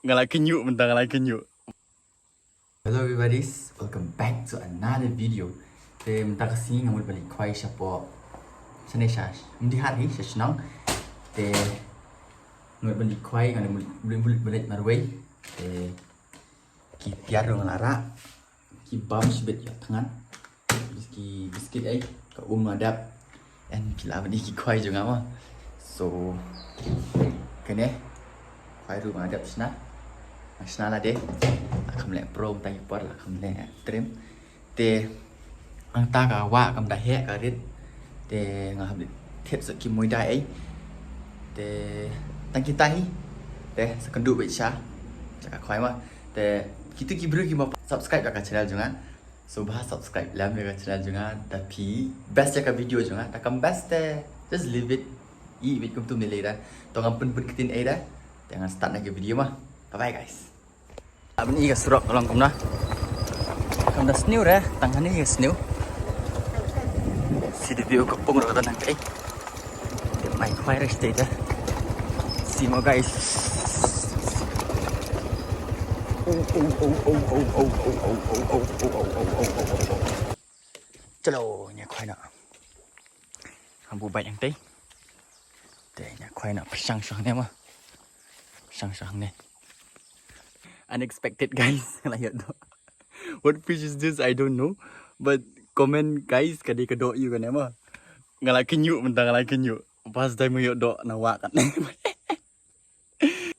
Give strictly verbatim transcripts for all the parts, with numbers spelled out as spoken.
Nga la kynjuh mynta, nga la kynjuh. Hello everybody, welcome back to another video. Te mynta ka sngi nga mut ban leit khwai shapoh, shane sha Umdihar hi, sha shnong. Te nga mut ban leit khwai, nga mut ban leit marwei. Te ki tiar ruh nga la rah. Ki bam shibit ïa thngan. Ki biskit ei, ka um nga dap. And ki la bani ki khwai jong nga ma. So kane khwai ruh nga dap shna. Nga shna lade. La kham leh pro mynta ki por, la kham leh trim. Te nangta ka wah kam da heh ka rit. Te nga hap leit thied sa ki muida ei. Te tang kita hi. Te sa kynduh beit sha, sha ka khwai ma. Te kito ki briew kiba subscribe ïa ka channel jong nga, sngewbha subscribe lem ïa ka channel jong nga. Da phi best ïa ka video jong nga, da kam best te just leave it. Ïa beit kumtu ne lei da. To ngam pynbun ktien ei da. Te ngan start na ka video ma. Bye bye guys. Abni ka surok ka long kumna. Kam da sniew re, tang hani ka sniew. Sida view ka pung ruh ka don hangtei. Mai khwai re state da. See mo guys. Chalo, nya khwai na. Hambu bai hangtei. Te nya khwai na pyrshang shang ne ma. Pyrshang shang ne. Unexpected guys, nga la ïoh doh. What fish is this? I don't know. But comment guys, ka dei ka dohyu kane ma. Nga la kynjuh mynta, nga la kynjuh. First time nga ïoh doh na wah kane.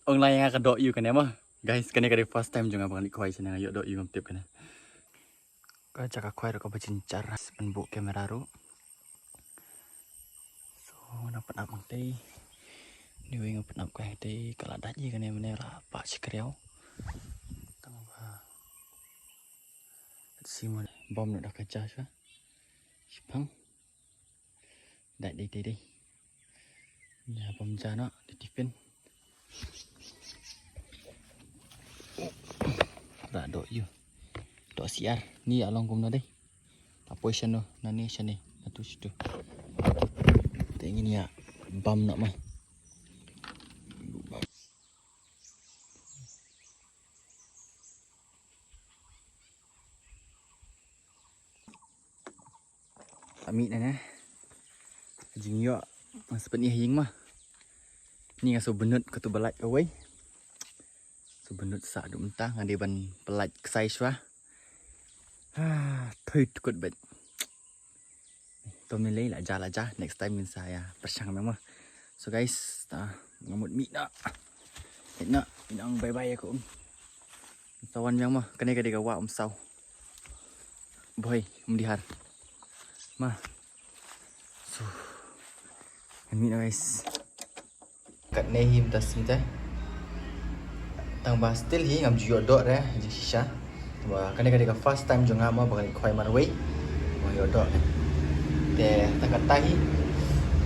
Ong la ïa nga ka dohyu kane ma. Guys, kane ka dei first time jong nga ba nga leit khwai shane, nga ïoh dohyu ngam tip kane. Ka jaka khwai ruh kaba jynjar, shu pynbuh camera ruh. So nga pynap hangtei. Anyway nga pynap ka hangtei, ka la dait hi kane, mynne la pah shi kriaw. Tang ba, let's see mo. Bam noh da ka ja sha. Shipang. Dait dei dei dei. Nya bam ja noh da tiffin. Da dohyu. Doh siar. Ni ïa long kumno dei. Ta poi shano, nane shane, natu shitu. Te ngin ïa bam noh ma. Mih nane. Jingïoh nga sa pyni ha ïing ma. Ni nga shu bynnud katu ba lait kawei. Shu bynnud sa haduh mynta, nga dei ban pyllait ksai shuwa. Ah, thoi tkut beit. To mynlei la ja la ja, next time ngin sa ïa pyrshang biang mo. So guys, ta nga mut mih noh. Mih noh, mih noh, bye bye ïa ka um. Sa wan biang mo, kane ka dei ka wah Umsaw. Bhoi, Umdihar. Ma. So, ngin mih noh guys. Katne hi mynta sngi te. Tang ba still hi ngam ju ïoh doh re jingshisha. Ba kane ka dei ka first time jong nga mo ba nga leit khwai marwei. Ba nga ïoh doh re. Te tang kata hi.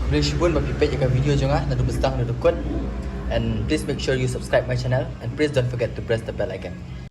Khublei shibun ba phi peit ïa ka video jong nga naduh ba sdang haduh ba kut. And please make sure you subscribe my channel and please don't forget to press the bell icon.